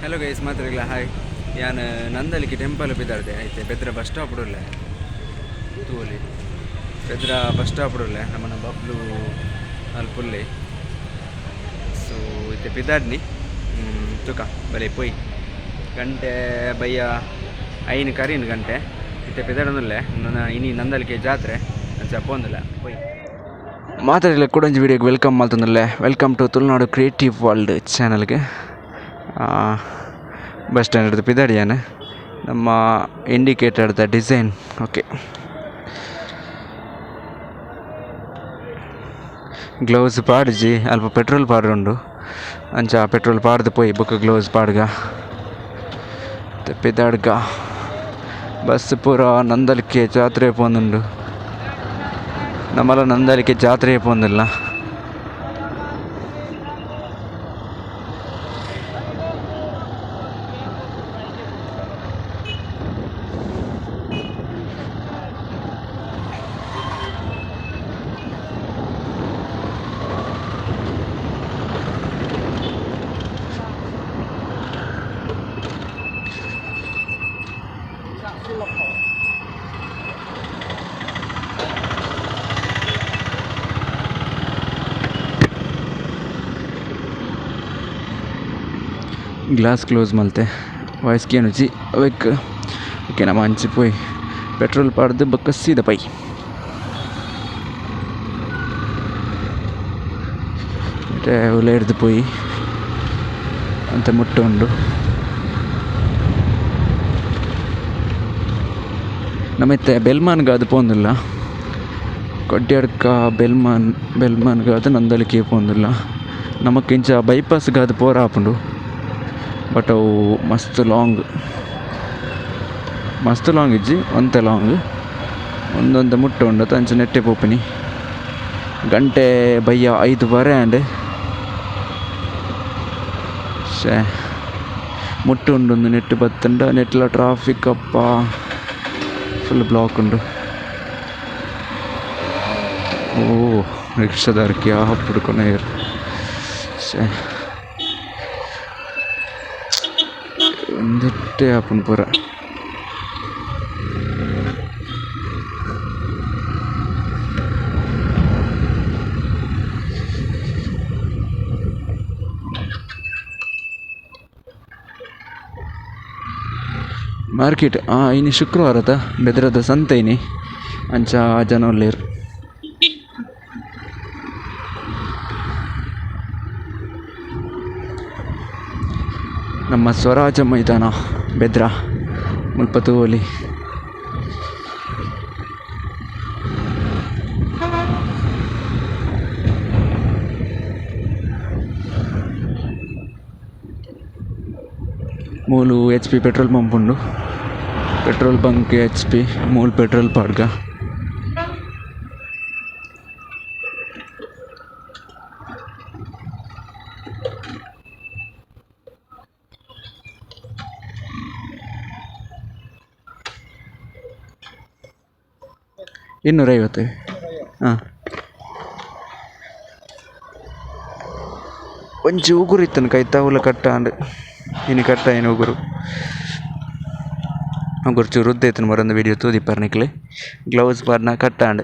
Hello guys, ಮಾತ್ರಿಗ್ಲ hi. ಯಾನ್ Nandalike temple ಪಿದಾರ್ದೆ ಐತೆ ಬೆದ್ರ ಬಸ್ ಸ್ಟಾಪ್ ಉಳ್ಳೆ ತೂಲಿ ಬೆದ್ರ ಬಸ್ ಸ್ಟಾಪ್ ಉಳ್ಳೆ ನಮ್ಮನ ಬಬ್ಲು ಅಲ್ಪುಲ್ಲೆ. ಸೊ ಇತ್ತೆ ಪಿದಾಡ್ನಿ ತುಕ ಬಲೆ ಪೋಯ್ ಗಂಟೆ ಬಯ್ಯ 5 ಕರೀನ್ ಗಂಟೆ ಇತ್ತೆ ಪಿದಾಡೊಂದುಲ್ಲೆ. ನನ್ನ ಇನಿ ನಂದಳಿಕೆ ಜಾತ್ರೆ ಅಂಚ ಪೋಂದುಲ್ಲ ಪೋಯ್. ಮಾತಾಡಲಿಲ್ಲ ಕೂಡ ಒಂಜಿ ವಿಡಿಯೋಗೆ welcome ಮಲ್ತೊಂದುಲ್ಲೆ. Welcome to Tulunadu creative world ಚಾನಲ್ಗೆ. ಬಸ್ ಸ್ಟ್ಯಾಂಡ್ ಪಿದಾಡಿಯಾನ ನಮ್ಮ indicator the design okay. Gloves ಪಾಡ್ಜಿ ಅಲ್ಪ ಪೆಟ್ರೋಲ್ ಪಾಡುಂಡು ಅಂಚ ಪೆಟ್ರೋಲ್ ಪಾಡ್ದು ಪೋಯಿ ಬೊಕ್ಕ ಗ್ಲೌಸ್ ಪಾಡ್ಗ ಪಿದಾಡ್ಗ. ಬಸ್ ಪೂರ ನಂದಳಿಕೆ ಜಾತ್ರೆ ಪೋಂದುಂಡು. ನಮ್ಮಲ ನಂದಳಿಕೆ ಜಾತ್ರೆ ಪೋಂದಿಲ್ಲ. ಗ್ಲಾಸ್ ಕ್ಲೋಸ್ ಮಲ್ತೆ ವಾಯ್ಸ್ ಕೇನುಜಿ ಅವೆಕ್. ಓಕೆ, ನಮ್ಮ ಅಂಚಿ ಪೋಯ್ ಪೆಟ್ರೋಲ್ ಪಾಡ್ದು ಬೊಕ್ಕ ಸೀದ ಪೈ. ಉಲ ಹಿಡ್ದು ಪೋಯಿ ಅಂತ ಮುಟ್ಟ ಉಂಡು. ನಮ್ಮ ಇತ್ತೆ ಬೆಲ್ಮಾನ್ಗಾದ್ ಪೋಂದುಲ್ಲ. ಕೊಡ್ಯಡ್ಕ ಬೆಲ್ಮಾನ್ ಬೆಲ್ಮಾನ್ಗಾದ್ ನಂದಳಿಕೆ ಪೋಂದುಲ್ಲ. ನಮಕ್ ಇಂಚ ಬೈಪಾಸ್ಗಾದ್ ಪೋರ ಆಪುಂಡು. ಬಟ್ ಅವು ಮಸ್ತ್ ಲಾಂಗ್, ಮಸ್ತ್ ಲಾಂಗ್ ಇಜ್ಜಿ, ಒಂತೆ ಲಾಂಗ್. ಒಂದೊಂದು ಮುಟ್ಟ ಉಂಡು ಅಂಚ ನೆಟ್ಟೆ ಪೋಪಿನಿ. ಗಂಟೆ ಬಯ್ಯ 5:30 ಆಂಡ್. ಶೇ ಮುಟ್ಟು ಉಂಡು ಒಂದು ನೆಟ್ಟು ಬತ್ತುಂಡ ನೆಟ್ಲ ಟ್ರಾಫಿಕ್ ಅಪ್ಪ ಫುಲ್ ಬ್ಲಾಕ್ ಉಂಡು. ಓ ರಿಕ್ಷಾದಾರ್ಗೆ ಪುಡ್ಕೊನೇರ್. ಶೇ ಒಂದಿಟ್ಟೆ ಆಪುಂಡು ಪೂರ. ಮಾರ್ಕೆಟ್ ಇನಿ ಶುಕ್ರವಾರದ ಬೆದ್ರದ ಸಂತೆ ಇನಿ ಅಂಚ ಜನ ಉಲ್ಲೆರ್. ನಮ್ಮ ಸ್ವರಾಜ ಮೈದಾನ ಬೆದ್ರ ಮುಲ್ಪ ತೂವೊಲಿ. ಮೂಲು ಎಚ್ ಪಿ ಪೆಟ್ರೋಲ್ ಪಂಪ್ ಉಂಡು. ಪೆಟ್ರೋಲ್ ಬಂಕ್ ಎಚ್ ಪಿ ಮೂಲು ಪೆಟ್ರೋಲ್ ಪಾಡ್ಗ. 250. ಹಾಂ, ಒಂಜಿ ಉಗುರು ಇತ್ತನ ಕೈತ ಉಲ ಕಟ್ಟಾಂಡ್. ಇನಿ ಕಟ್ಟಾಯಿನ ಉಗುರು ಉಗುರು ಚೂರು ಉದ್ದ ಇತ್ತನ ಮರೊಂದು ವಿಡಿಯೋ ತೂದಿಪ್ಪರ್ ನಿಕ್ಲೆ. ಗ್ಲೌಸ್ ಪಾಡ್ನ ಕಟ್ಟಾಂಡ್.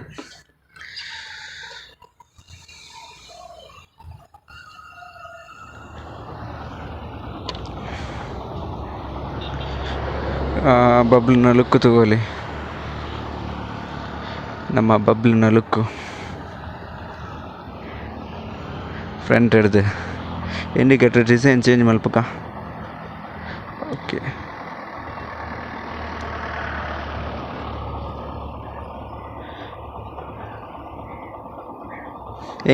ಬಬ್ಲುನ ಲುಕ್ ತಗೋಲಿ. ನಮ್ಮ ಬಬ್ಲುನ ಲುಕ್ಕು ಫ್ರಂಟ್ ಹಿಡ್ದು ಇಂಡಿಕೇಟರ್ ಡಿಸೈನ್ ಚೇಂಜ್ ಮಲ್ಪಕ. ಓಕೆ,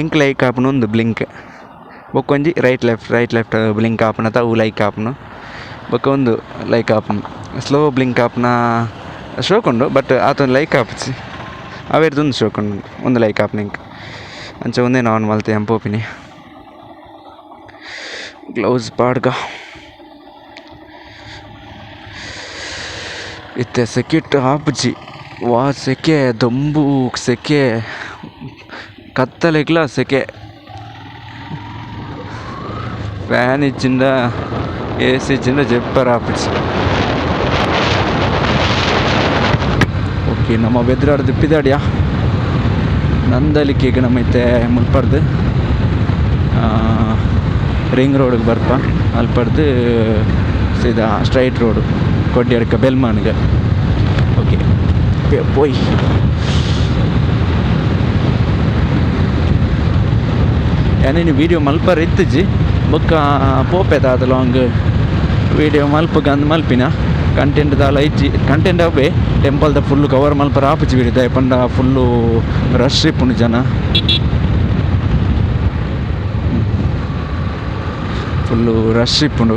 ಎಂಕ್ ಲೈಕ್ ಆಪುನು ಒಂದು blink ಬೊಕ್ಕೊಂಜಿ right left right left blink ಆಪುನ ಅವು ಲೈಕ್ ಆಪುನು. ಬೊಕ್ಕ ಒಂದು ಲೈಕ್ ಆಪುನು ಸ್ಲೋ ಬ್ಲಿಂಕ್ ಆಪುನ ಶೋಕ್ ಉಂಡು. ಬಟ್ ಆತೊಂದು ಲೈಕ್ ಆಪುಜಿ. ಅವೇರ್ದು ಒಂದು ಶೋಕ್ ಉಂಡು ಒಂದು ಲೈಕ್ ಆಪುನ ಎಂಕ್. ಅಂಚ ಒಂದೇ ಆನ್ ಮಲ್ತೆ ಯಾನ್ ಪೋಪಿನಿ. ಗ್ಲೌಸ್ ಪಾಡ್ಗ. ಇತ್ತೆ ಸೆಕೆಟ್ ಆಪುಜಿ. ವಾ ಸೆಕೆ ದೊಂಬು ಸೆಕೆ ಕತ್ತಲೆಗ್ಲ ಸೆಕೆ. ಫ್ಯಾನ್ ಇಜ್ಜಿಂಡ ಎ ಸಿ ಇಜ್ಜಿಂಡ ಜೆಪ್ಪರ ಆಪುಜಿ. ಓಕೆ, ನಮ್ಮ ಬೆದ್ರಾಡ್ದು ಪಿದಾಡ್ಯ ನಂದಳಿಕೆಗ್ ನಮ್ಮ ಇತ್ತೆ ಮುಲ್ಪರ್ದು ರಿಂಗ್ ರೋಡ್ಗೆ ಬರ್ಪ, ಅಲ್ಪರ್ದು ಸೀದಾ ಸ್ಟ್ರೈಟ್ ರೋಡು ಕೊಡ್ಯಡ್ಕ ಬೆಲ್ಮಾನ್ಗೆ. ಓಕೆ, ಪೋಯ್. ಯಾನೇನು ವೀಡಿಯೋ ಮಲ್ಪರ ಇತ್ತುಜಿ, ಬೊಕ್ಕ ಪೋಪೆ ದಾದ ಲಾಂಗ್ ವೀಡಿಯೋ ಮಲ್ಪುಗಂದ್ ಮಲ್ಪಿನ ಕಂಟೆಂಟ್ ದಾಲ ಇಜ್ಜಿ. ಕಂಟೆಂಟ್ ಅವೇ ಟೆಂಪಲ್ದ ಫುಲ್ಲು ಕವರ್ ಮಲ್ಪರ ಆಪುಜಿ ವೀಡಿಯೋ, ದಾಯೆ ಪಂಡ ಫುಲ್ಲು ರಶ್ ಇಪ್ಪುಂಡು ಜನ. ಫುಲ್ಲು ರಶ್ ಇಪ್ಪುಂಡು,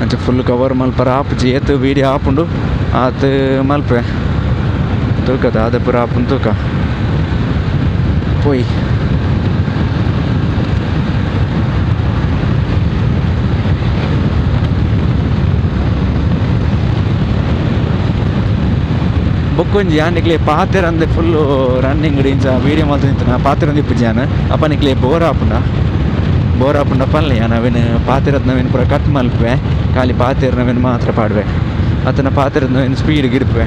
ಅಂಚ ಫುಲ್ ಕವರ್ ಮಲ್ಪರ ಆಪುಜಿ. ಏತ್ ವೀಡಿಯೋ ಆಪುಂಡು ಆತ್ ಮಲ್ಪೆ, ತೂಕ ದಾದ ಪೂರ ಆಪುಂಡು ತೂಕ. ಪೋಯ್. ಬೊಕ್ಕೊಂಜಿ ಯಾನ್ ನಿಕ್ಲೆ ಪಾತೆರಂದೆ ಫುಲ್ಲು ರನ್ನಿಂಗ್ ಇಂಚ ವೀಡಿಯೋ ಮಲ್ತೊಂದಿತ್ತಿನ ಪಾತೆರೊಂದು ಇಪ್ಪುಜಿ ಯಾನ್. ಅಪ್ಪ ನಿಕ್ಲೆ ಬೋರ್ ಆಪುಂಡ, ಬೋರ್ ಆಪುಂಡ ಪನ್ಲೆ. ಯಾನ್ ಅವೆನ್ ಪಾತೆರದ್ನವೇನು ಪೂರ ಕಟ್ ಮಲ್ಪುವೆ, ಖಾಲಿ ಪಾತೆರ್ನವೇನು ಮಾತ್ರ ಪಾಡುವೆ, ಅತನ ಪಾತೆರದ್ನವೇನು ಸ್ಪೀಡ್ ಗಿಡ್ಪುವೆ.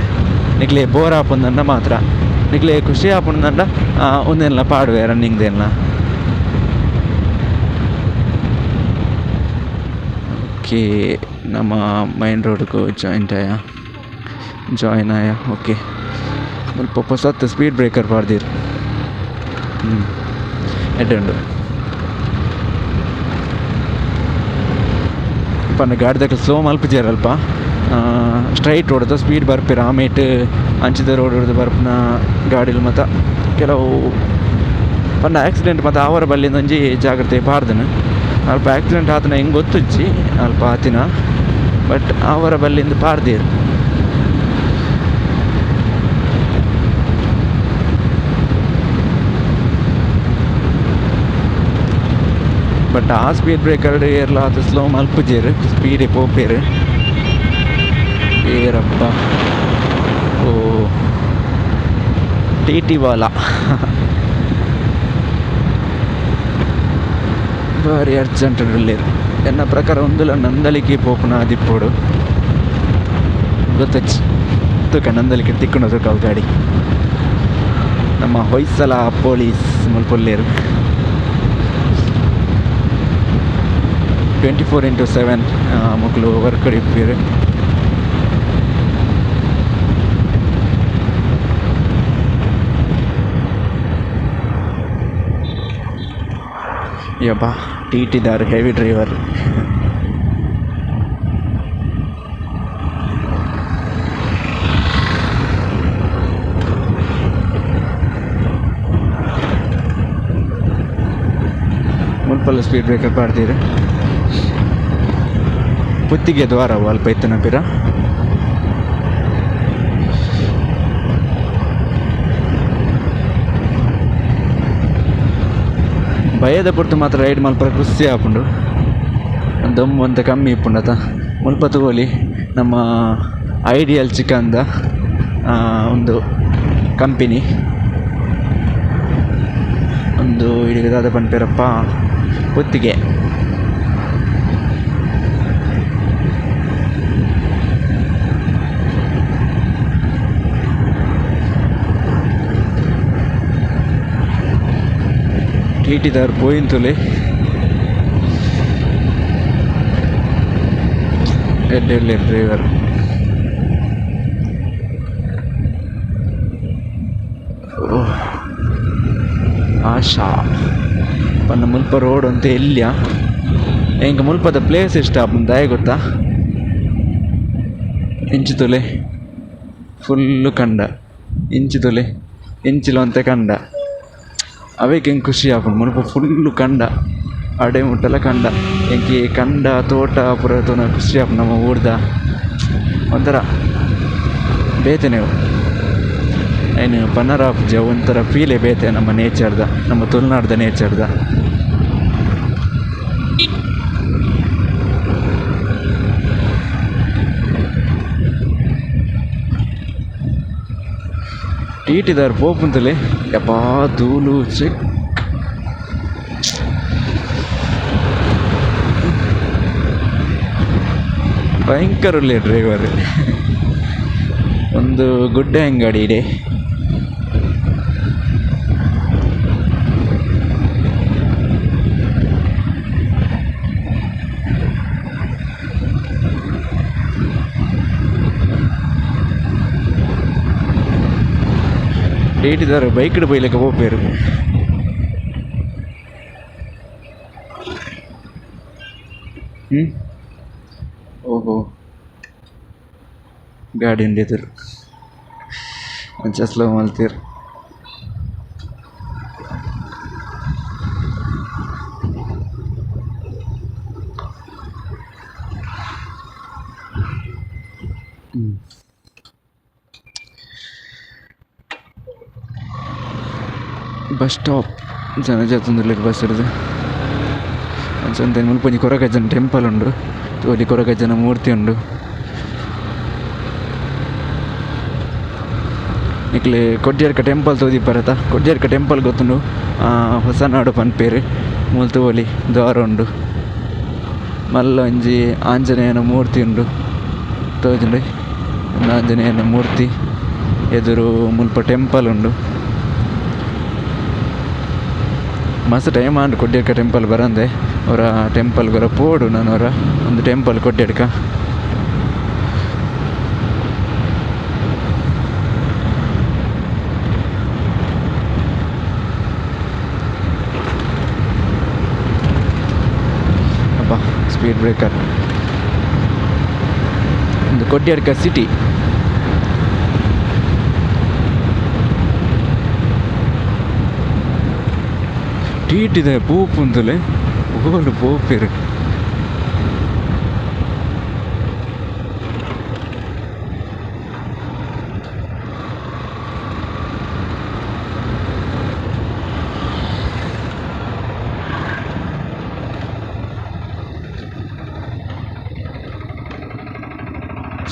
ನಿಕ್ಲೆ ಬೋರ್ ಆಪುಂದಂಡ ಮಾತ್ರ, ನಿಕ್ಲೆ ಖುಷಿ ಆಪುಂದಂಡ ಉಂದೆನ್ಲ ಪಾಡುವೆ ರನ್ನಿಂಗ್ದೆಲ್ಲ. ಓಕೆ, ನಮ್ಮ ಮೈನ್ ರೋಡ್ಗೂ ಜಾಯಿಂಟ್ ಆಯ, ಜಾಯಿನ್ ಆಯ. ಓಕೆ, ಮುಲ್ಪ ಪೊಸತ್ ಸ್ಪೀಡ್ ಬ್ರೇಕರ್ ಪಾಡ್ದೆರ್. ಎಡ್ಡೆ ಉಂಡು. ಪಂಡ ಗಾಡಿದಕ್ಲು ಸ್ಲೋ ಮಲ್ಪುಜೆರ್ ಅಲ್ಪ. ಸ್ಟ್ರೈಟ್ ರೋಡ್ದ ಸ್ಪೀಡ್ ಬರ್ಪೆರ್, ಆಮೇಟ್ ಅಂಚಿದ ರೋಡ್ ಹಿಡ್ದು ಬರ್ಪುನ ಗಾಡಿಲು ಮಾತ ಕೆಲವು ಪಂಡ ಆಕ್ಸಿಡೆಂಟ್ ಮಾತ ಆವರ ಬಲ್ಲಿಂದ ಒಂಜಿ ಜಾಗ್ರತೆ ಪಾಡ್ದನ. ಅಲ್ಪ ಆಕ್ಸಿಡೆಂಟ್ ಆತನ ಹೆಂಗೆ ಗೊತ್ತುಜ್ಜಿ ಅಲ್ಪ ಆತಿನ, ಬಟ್ ಆವರ ಬಲ್ಲಿಂದ ಪಾಡ್ದೆರ್. ಬಟ್ ಆ ಸ್ಪೀಡ್ ಬ್ರೇಕರ್ ಏರ್ಲ ಆತ ಸ್ಲೋ ಮಲ್ಪುಜೆರ್, ಸ್ಪೀಡೇ ಪೋಪೆರ್. ಏರಪ್ಪ, ಓ ಟಿ ಟಿ ವಾಲ ಭಾರಿ ಅರ್ಜೆಂಟ್ ಉಲ್ಲೆರ್. ಎನ್ನ ಪ್ರಕಾರ ಒಂದುಲ ನಂದಳಿಕೆ ಪೋಪುನ ಆದಿಪ್ಪೊಡು, ಗೊತ್ತಚ್ಚಿ. ತೂಕ ನಂದಳಿಕೆ ತಿಕ್ಕುಂಡ ತೂಕ ಅವು ಗಾಡಿ. ನಮ್ಮ ಹೊಯ್ಸಳ ಪೊಲೀಸ್ ಮುಲ್ಪ ಉಲ್ಲೆರ್. 24x7 ಮೊಕುಲು ವರ್ಕ್ ಇಪ್ಪುವೆರ್. ಯಬ್ಬಾ, ಟಿ ಟಿದಾರ್ ಹೆವಿ ಡ್ರೈವರ್. ಮುಲ್ಪಲ್ಲ ಸ್ಪೀಡ್ ಬ್ರೇಕರ್ ಪಾಡ್ದೆರ್. ಪುತ್ತಿಗೆ ದ್ವಾರ ಅಲ್ಪ ಇತ್ತಿನ ಪಿರ. ಭಯದ ಪೊರ್ತು ಮಾತ್ರ ರೈಡ್ ಮಲ್ಪರ ಖುಷಿ ಆಪುಂಡು, ದಮ್ಮು ಅಂತ ಕಮ್ಮಿ ಇಪ್ಪುಂಡು ಅತ. ಮುಲ್ಪ ತೂವೊಲಿ ನಮ್ಮ ಐಡಿಯಲ್ ಚಿಕನ್ದ ಒಂದು ಕಂಪೆನಿ ಒಂದು ಇಡೀ ದಾದ ಪನ್ಪೆರಪ್ಪ, ಪುತ್ತಿಗೆ. ಟಿ ಟಿದಾರ್ ಪೋಯಿಂತುಲೆ ಎಡ್ಡೆ ಉಲ್ಲೆರ್ ಡ್ರೈವರ್. ಓಹ್ ಆಶಾ ಪಂಡ ಮುಲ್ಪ ರೋಡ್ ಒಂತೆ ಎಲ್ಯ. ಎಂಕ್ ಮುಲ್ಪದ ಪ್ಲೇಸ್ ಇಷ್ಟ ಆಪುಂಡು, ದಾಯೆ ಗೊತ್ತಾ? ಇಂಚಿ ತೂಲೆ ಫುಲ್ಲು ಕಂಡ, ಇಂಚಿ ತೂಲೆ ಇಂಚಿಲ ಒಂತೆ ಕಂಡ. ಅವೇಕ್ ಎಂಕ್ ಖುಷಿ ಆಪುಂಡು. ಮುಲ್ಪ ಫುಲ್ಲು ಕಂಡ, ಅಡೆ ಮುಟ್ಟಲ ಕಂಡ. ಎಂಕ್ ಈ ಕಂಡ ತೋಟ ಪೂರ ತೂನಗ ಖುಷಿ ಆಪುಂಡು. ನಮ್ಮ ಊರ್ದ ಒಂಥರ ಬೇತೆನೆ ಅವು, ಐನ್ ಪನರ ಆಪುಜಿ. ಅವು ಒಂಥರ ಫೀಲೇ ಬೇತೆ ನಮ್ಮ ನೇಚರ್ದ, ನಮ್ಮ ತುಳುನಾಡ್ದ ನೇಚರ್ದ. ಟಿ ಟಿದಾರ್ ಪೋಪುಂತಲೆ ಯಪ್ಪಾ ಧೂಳು ಚೆಕ್. ಭಯಂಕರ ಉಲ್ಲೆ ಡ್ರೈವರ್. ಒಂದು ಗುಡ್ಡೆ ಅಂಗಡಿ ಇದೆ. ಡೇಟಿದಾರೆ ಬೈಕ್ಡ್ ಬೈಲಕ್ಕೆ ಪೋಪೇರು. ಹ್ಞೂ ಓಹೋ, ಗಾಡಿ ಉಂಡಿದ್ರು ಅಂಚ ಸ್ಲೋ ಮಲ್ತೀರ್. ಬಸ್ ಸ್ಟಾಪ್ ಜನ ಜತ್ತೊಂದುಲ್ಲೆರ್ ಬಸ್ ಡ್ದ್. ಅಂಚ ಒಂತೆ ಮುಲ್ಪ ಒಂಜಿ ಕೊರಗಜ್ಜನ ಟೆಂಪಲ್ ಉಂಡು. ತೂವೊಲಿ ಕೊರಗಜ್ಜನ ಮೂರ್ತಿ ಉಂಡು. ನಿಕ್ಲೆ ಕೊಡ್ಯಡ್ಕ ಟೆಂಪಲ್ ತೂದಿಪ್ಪರತ? ಕೊಡ್ಯಡ್ಕ ಟೆಂಪಲ್ ಗೊತ್ತುಂಡು, ಹೊಸನಾಡು ಪನ್ಪೆರ್. ಮೂಲು ತೂವೊಲಿ ದ್ವಾರ ಉಂಡು. ಮಲ್ಲ ಒಂಜಿ ಆಂಜನೇಯನ ಮೂರ್ತಿ ಉಂಡು, ತೋಜುಂಡೆ? ಆಂಜನೇಯನ ಮೂರ್ತಿ ಎದುರು ಮುಲ್ಪ ಟೆಂಪಲ್ ಉಂಡು. ಮಸ್ತ್ ಟೈಮ್ ಆಂಡ್ ಕೊಡ್ಯಡ್ಕ ಟೆಂಪಲ್ ಬರಂದೆ. ಒರ ಟೆಂಪಲ್ ಗೊರ ಪೋಡು ನಾನು ಒರ ಒಂದು ಟೆಂಪಲ್ ಕೊಡ್ಯಡ್ಕ. ಅಬ್ಬಾ, ಸ್ಪೀಡ್ ಬ್ರೇಕರ್. ಒಂದು ಕೊಡ್ಯಡ್ಕ ಸಿಟಿ. ಟೀಟಿದೆ ಪೋಪುಂತುಲೆ ಓಲು ಪೋಪೆರ್.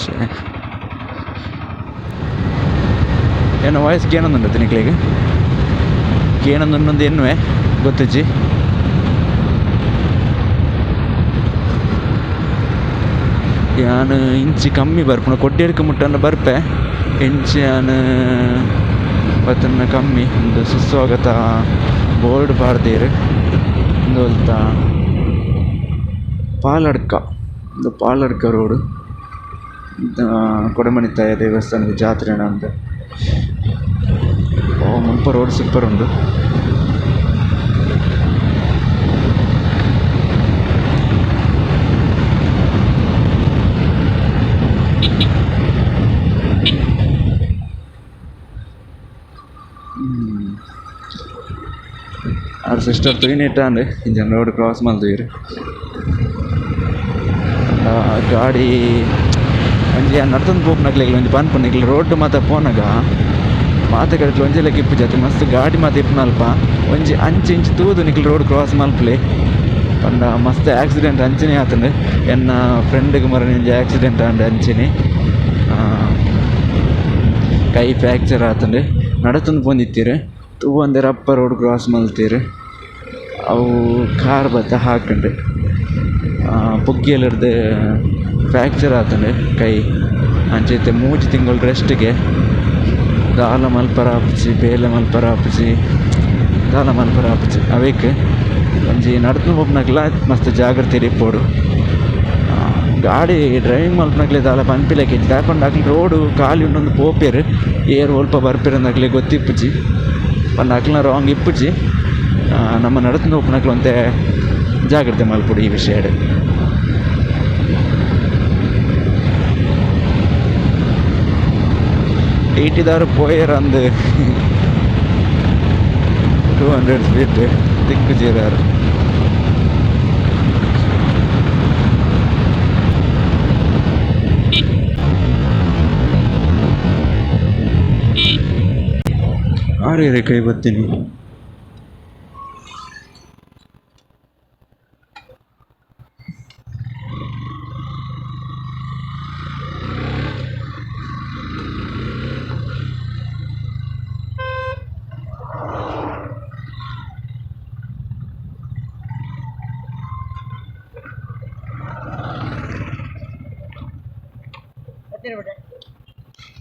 ಛೇ, ಎನ್ನ ವಾಯ್ಸ್ ಕೇನೊಂದುಂಡು ನಿಕ್ಲೆಗ್? ಕೇನೊಂದುಂಡು ಎನ್ನುವೆ, ಗೊತ್ತುಜ್ಜಿ. ಯಾನ್ ಇಂಚಿ ಕಮ್ಮಿ ಬರ್ಪುನ, ಕೊಡ್ಯಡ್ಕ ಮುಟ್ಟಂಡ ಬರ್ಪೆ. ಇಂಚಿ ಯಾನ್ ಬತ್ತನ್ನ ಕಮ್ಮಿ. ಒಂದು ಸುಸ್ವಾಗತ ಬೋರ್ಡ್ ಪಾಡ್ದೆರ್. ಉಂದು ಒಲ್ತ? ಪಾಲಡ್ಕ. ಉಂದು ಪಾಲಡ್ಕ ರೋಡ್. ಕೊಡಮಣಿತ್ತಾಯ ದೇವಸ್ಥಾನದ ಜಾತ್ರೆ ಅಂದ್. ಓ ಮುಲ್ಪ ರೋಡ್ ಸೂಪರ್ ಉಂಡು. ಆರ್ ಸಿಸ್ಟರ್ ತೂಯಿನೆಟ್ಟಾಂಡ್ ಇಂಚ ರೋಡ್ ಕ್ರಾಸ್ ಮಲ್ತುವೆರ್. ಗಾಡಿ ಒಂಜಿ ನಡ್ತೊಂದು ಪೋಪುನಕ್ಲೆಗ್ ಒಂಜಿ ಪನ್ಪುನ, ನಿಕ್ಲ್ ರೋಡ್ ಮಾತ ಪೋನಗ ಮಾತ ಕಡೆಟ್ಲ ಒಂಜಿ ಲೆಕ್ಕ ಇಪ್ಪುಜಿ, ಮಸ್ತ್ ಗಾಡಿ ಮಾತ ಇಪ್ಪುನಲ್ಪ ಒಂಜಿ ಅಂಚಿ ಇಂಚಿ ತೂದು ನಿಕ್ಲ್ ರೋಡ್ ಕ್ರಾಸ್ ಮಲ್ಪುಲೆ. ಪಂಡ ಮಸ್ತ್ ಆಕ್ಸಿಡೆಂಟ್ ಅಂಚನೆ ಆತುಂಡು. ಎನ್ನ ಫ್ರೆಂಡ್ಗ್ ಮರನೆ ಒಂಜಿ ಆಕ್ಸಿಡೆಂಟ್ ಆಂಡ್ ಅಂಚನೆ, ಕೈ ಫ್ರ್ಯಾಕ್ಚರ್ ಆತುಂಡು. ನಡತೊಂದು ಪೋಂದಿತ್ತೆರ್, ತೂವಂದೆ ರಪ್ಪ ರೋಡ್ ಕ್ರಾಸ್ ಮಲ್ತೆರ್. ಅವು ಕಾರ್ ಬತ್ತ ಹಾಕುಂಡು. ಪುಗ್ಗೆಲರ್ದ್ ಫ್ರ್ಯಾಕ್ಚರ್ ಆತುಂಡು ಕೈ. ಅಂಚ ಇತ್ತೆ 3 ತಿಂಗಳು ರೆಸ್ಟ್ಗೆ. ದಾಲ ಮಲ್ಪರ ಆಪುಜಿ, ಬೇಲೆ ಮಲ್ಪರ ಆಪುಜಿ, ದಾಲ ಮಲ್ಪರ ಆಪುಜಿ. ಅವೇಕ್ ಒಂಜಿ ನಡತೊಂದು ಪೋಪುನಕ್ಲ ಮಸ್ತ್ ಜಾಗ್ರತೆ ಇಪ್ಪೊಡು. ಗಾಡಿ ಡ್ರೈವಿಂಗ್ ಮಲ್ಪುನಕ್ಲೆ ದಾಲ ಪನ್ಪಿಲೆಕ ಇಜ್ಜಿ. ದಾಯೆ ಪಂಡ ಅಕ್ಲ್ ರೋಡ್ ಖಾಲಿ ಉಂಡೊಂದು ಪೋಪೆರ್, ಏರ್ ಒಲ್ಪ ಬರ್ಪೆರ್ ಅಕ್ಲೆಗ್ ಗೊತ್ತಿಪ್ಪುಜಿ. ಪಂಡ ಅಕ್ಲ್ನ ರಾಂಗ್ ಇಪ್ಪುಜಿ. ನಮ್ಮ ನಡತೊಂದು ಪೋಪುನಕ್ಲ್ ಒಂತೆ ಜಾಗ್ರತೆ ಮಲ್ಪೊಡು ಈ ವಿಷಯಡ್. ಟಿಟಿದಾರ್ ಪೋಯೆರ್ ಅಂದ್ 200 ಸ್ಪೀಡ್ ತಿಕ್ಕುಜೆರ್. ಆರೇರೆ ಕೈ ಬತ್ತೀನಿ.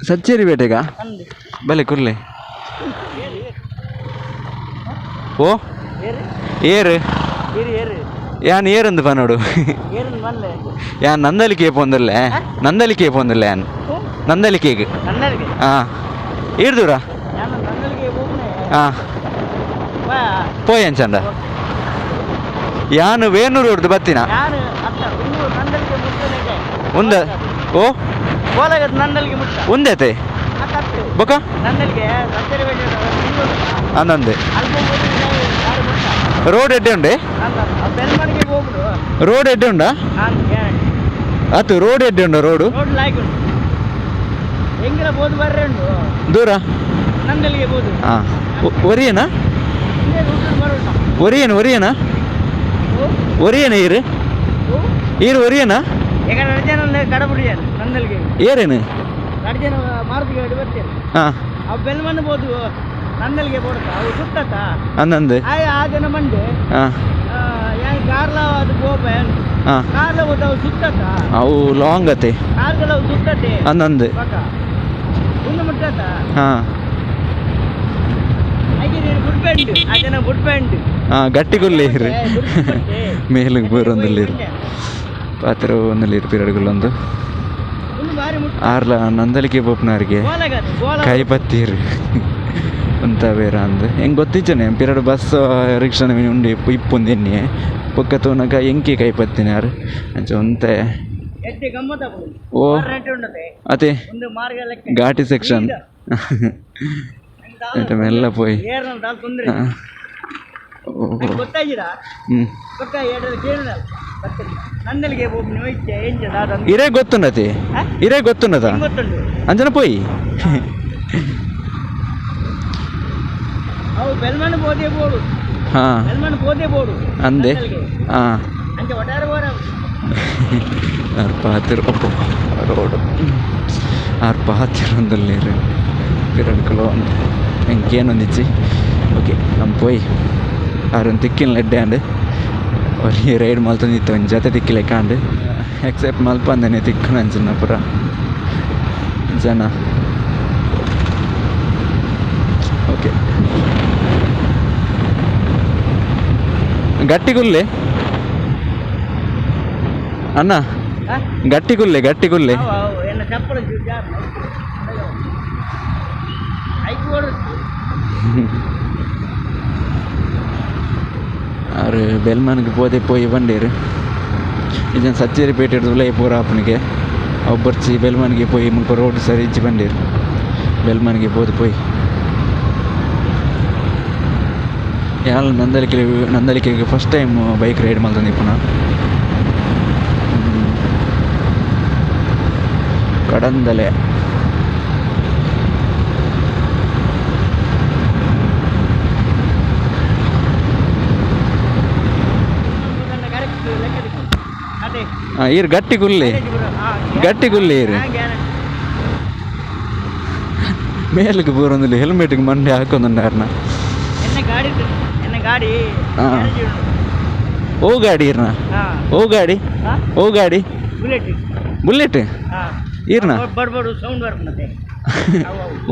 ಸಚ್ಚೇರಿ ಬೇಟೆಗ ಬಲೆ ಕುರ್ಲೆ. ಓ ಏರು ಯಾನ್ ಏರಂದು ಪನೋಡು. ಯಾನ್ ನಂದಲಿಕೆ ಪೋಂದಲ್ಲೇ, ನಂದಲಿಕೆ ಪೋಂದಲ್ಲೇ ಯಾನ್ ನಂದಲಿಕೆಗೆ. ಹಾಂ ಏರ್ ದೂರ? ಹಾಂ ಪೋಯ್ ಅಂಚಂಡ. ಯಾನು ವೇಣೂರು ರೋಡ್ದು ಬತ್ತಿನ ಉಂದ. ಓ ಉಂದತೆ ಬೊಕ ಅಂದಂದೆ ರೋಡ್ ಎಡ್ಡೆ ಉಂಡೆ? ರೋಡ್ ಎಡ್ಡೆ ಉಂಡಾ? ಆತು ರೋಡ್ ಎಡ್ಡೆ ಉಂಡ? ರೋಡು ದೂರ. ಹಾಂ ಒರಿಯನಾ? ಒರಿಯನ ಒರಿಯನಾ ಒರಿಯನ ಈರು ಈರು ಒರಿಯನಾ? ಏರೇನು? ಹಾಂ ಅಂದಂದೆ. ಹಾಂ ಹಾಂ ಅವು ಲಾಂಗ್ ಅತೆ ಅಂದಂದೆ. ಹಾಂ ಹಾಂ ಗಟ್ಟಿ ಗುಲ್ಲೆ ಇರು ಮೇಲಿಗೆ ಬರೋಂದಿಲ್ಲಿರು ಪಾತ್ರ ಒಂದಲ್ಲಿ ಪಿರಡುಗುಲ್ಲೊಂದು ಆರ್ಲ ನಂದಲಿಕೆ ಪೋಪ್ನವ್ರಿಗೆ ಕೈ ಪತ್ತೀರು ಅಂತ ಬೇರೆ ಅಂದ್ ಹೆಂಗೆ ಗೊತ್ತಿಜ್ಜನೆ ಪಿರಡು ಬಸ್ ರಿಕ್ಷಾ ಉಂಡು ಇಪ್ಪೊಂದು ಎಣ್ಣೆ ಪೊಕ್ಕ ತೂನಗ ಎಂಕಿ ಕೈ ಪತ್ತಿನಾರು ಅಂಚ ಒಂತೆ. ಓ ಅದೇ ಘಾಟಿ ಸೆಕ್ಷನ್ ಮೆಲ್ಲ ಪೋಯ್. ಇರೇ ಗೊತ್ತುಂಡತಿ, ಇರೇ ಗೊತ್ತುಂಡದ ಅಂಜನ ಪೋಯಿ. ಹಾಂ ಅಂದೆ. ಹಾಂ ಆರ್ ಪಾತಿರು ರೋಡು ಆರ್ ಪಾತಿರೊಂದುಲ್ಲೇರು ಪಿರಡ್ಕುಲು ಎಂಕೇನೊಂದಿಚ್ಚಿ. ಓಕೆ ನಮ್ಮ ಪೋಯ್ ಆರೊಂದು ತಿಕ್ಕಿನ ಲೆಡ್ಡೆ ಅಂಡ್ ಒರಿ ರೈಡ್ ಮಲ್ತೊಂದಿತ್ತು ಒಂಜಿ ಜೊತೆ ತಿಕ್ಕಿಲೆಕ್ಕ ಅಂಡ್ ಎಕ್ಸೆಪ್ಟ್ ಮಲ್ಪಂದನೆ ತಿಕ್ಕುನ ಅಂಚಿನ ಪೂರ ಜನ. ಓಕೆ ಗಟ್ಟಿಗುಲ್ಲೆ ಅಣ್ಣ, ಗಟ್ಟಿಗುಲ್ಲೆ ಗಟ್ಟಿಗುಲ್ಲೆ. ಆರು ಬೆಲ್ಮನ್ಗೆ ಪೋದೆ ಪೋಯಿ ಬಂಡೇರು ಇಜನ್ ಸಚ್ಚೇರಿ ಪೇಟೆ ಉಲೈ ಪೂರ ಆಪುನಿಗೆ ಅವು ಬರ್ಚಿ ಬೆಲ್ಮನ್ಗೆ ಪೋಯಿ ಮುಲ್ಪ ರೋಡ್ ಸರಿ ಇಜ್ಜಿ ಬಂಡೇರು ಬೆಲ್ಮನ್ಗೆ ಪೋದು ಪೋಯಿ. ಯಾಲ್ ನಂದಲಿಕೆ ನಂದಲಿಕೆಗೆ ಫಸ್ಟ್ ಟೈಮ್ ಬೈಕ್ ರೈಡ್ ಮಲ್ತೊಂದಿಪ್ಪುನ ಕಡಂದಲೆ. ಹಾಂ ಈರು ಗಟ್ಟಿ ಗುಲ್ಲೆ ಗಟ್ಟಿ ಗುಲ್ಲೆ ಈರು ಮೇಲಕ್ಕೆ ಪೂರೊಂದಿಲ್ಲ ಹೆಲ್ಮೆಟ್ಗೆ ಮಂಡೆ ಹಾಕೊಂದುಂಡಾರ್ನ. ಹಾಂ ಓ ಗಾಡಿ ಇರ್ನ? ಓ ಗಾಡಿ ಓ ಗಾಡಿ ಬುಲೆಟ್ ಇರ್ನ?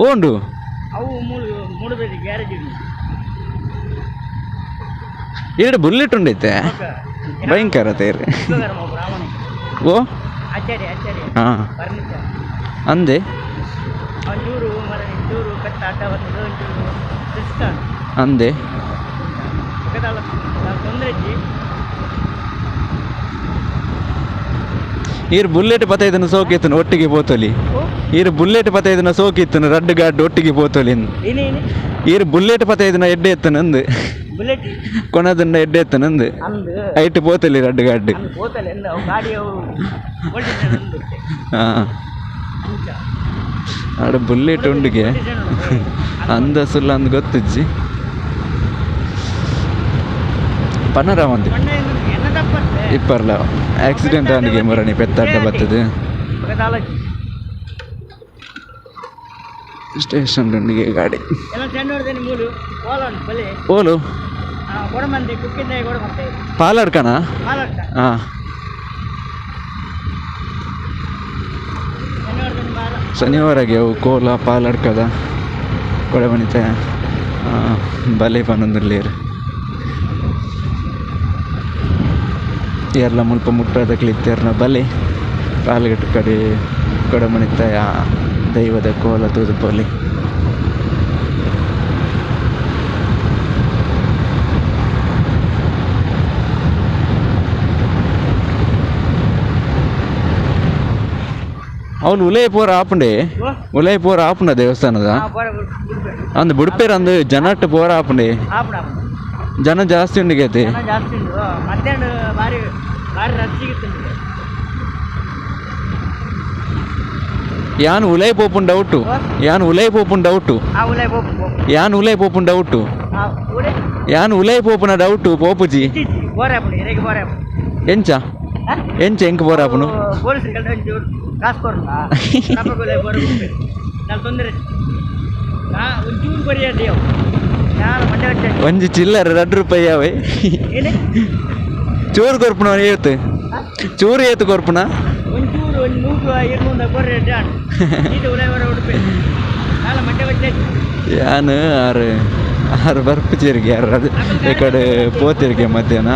ಓಂಡು ಎರಡು ಬುಲೆಟ್ ಉಂಡೈತೆ ಭಯಂಕರ ತೇರು. ಓ ಹಾಂ ಅಂದೆ ಅಂದೆ. ಈರ್ ಬುಲೆಟ್ ಪತೈದನ ಸೋಕಿತ್ತನು ಒಟ್ಟಿಗೆ ಪೋತೊಲಿ. ಈರ್ ಬುಲೆಟ್ ಪತೈದನ ಸೋಕಿತ್ತನು ರಡ್ಡು ಗಾಡ್ ಒಟ್ಟಿಗೆ ಪೋತೊಲಿ. ಈರ್ ಬುಲೆಟ್ ಪತೈದನ ಎಡ್ಡೆ ಎತ್ತನಂದು ಕೊನದನ್ನ ಎಡ್ಡೆ ಎತ್ತನಂದು ಐಟ್ ಪೋತೊಲಿ ರಡ್ಡು ಗಾಡ್. ಹಾಂ ಆಡ ಬುಲೆಟ್ ಉಂಡಿಗೆ ಅಂದ ಸುಲ್ಲ ಅಂದ್ ಗೊತ್ತಿಜ್ಜಿ ಪನರ ಒಂದು ಇಪ್ಪರ್ಲ ಆಕ್ಸಿಡೆಂಟ್ ಆಂಡಿಗೆ ಮುರಣಿ ಪೆತ್ತಾಡ್ಡ ಬರ್ತದೆ ಸ್ಟೇಷನ್ ಉಂಡಿಗೆ ಗಾಡಿ. ಓಲು ಪಾಲಾಡ್ಕಣ. ಹಾಂ ಶನಿವಾರಗೆ ಅವು ಕೋಲ ಪಾಲಡ್ಕದ ಕೊಡಮಣಿತ ಬಲೆ ಪನೊಂದುಲ್ಲೆರ್ ಏರ್ಲ ಮುಲ್ಪ ಮುಟ್ಟದಕ್ಲ್ ಇತ್ತೆರ್ನ ಬಲೆ ಪಾಲ್ಗಟ್ಟು ಕಡೆ ಕೊಡಮಣಿತ್ತಾಯ ದೈವದ ಕೋಲ ತೂದು ಪೋಲಿ. ಅವ್ನು ಉಲೈ ಪೂರ ಆಪುಂಡೆ ಉಲೈ ಪೂರ ಆಪುಂಡ ದೇವಸ್ಥಾನದ ಅಂದ್ ಬುಡ್ಪೇರ್ ಅಂದ್ ಜನಟ್ ಪೂರ ಆಪುಂಡೆ ಜನ ಜಾಸ್ತಿ ಉಂಡು ಗೇತೆ. ಜಾಸ್ತಿ ಉಂಡು ಮಧ್ಯಾಹ್ನ ಬಾರಿ ಬಾರಿ ರಶ್ ಇತ್ತು. ಯಾನ್ ಉಲೈ ಪೋಪುನ್ ಡೌಟು ಯಾನ್ ಉಲೈ ಪೋಪುನ್ ಡೌಟು ಯಾನ್ ಉಲೈ ಪೋಪುನ್ ಡೌಟು ಯಾನ್ ಉಲೈ ಪೋಪುನ ಡೌಟು ಪೋಪುಜಿ. ಎಂಚ ಎಂಚ ಎಂಕ್ ಬೋರಾಪುನು ಒಂಜಿ ಚಿಲ್ಲರೆ 2 ರೂಪಾಯಿ ಯಾವೆ ಚೂರು ಕೊರ್ಪುನ ಏತ್ ಚೂರು ಏತ್ ಕೊರ್ಪುನ ಯಾನ್ ಆರು ಆರು ಬರ್ಪುಚೇರಿಗೆ ಯಾರು ಅದು ಈ ಕಡೆ ಪೋತಿರಿಗೆ ಮಧ್ಯಾಹ್ನ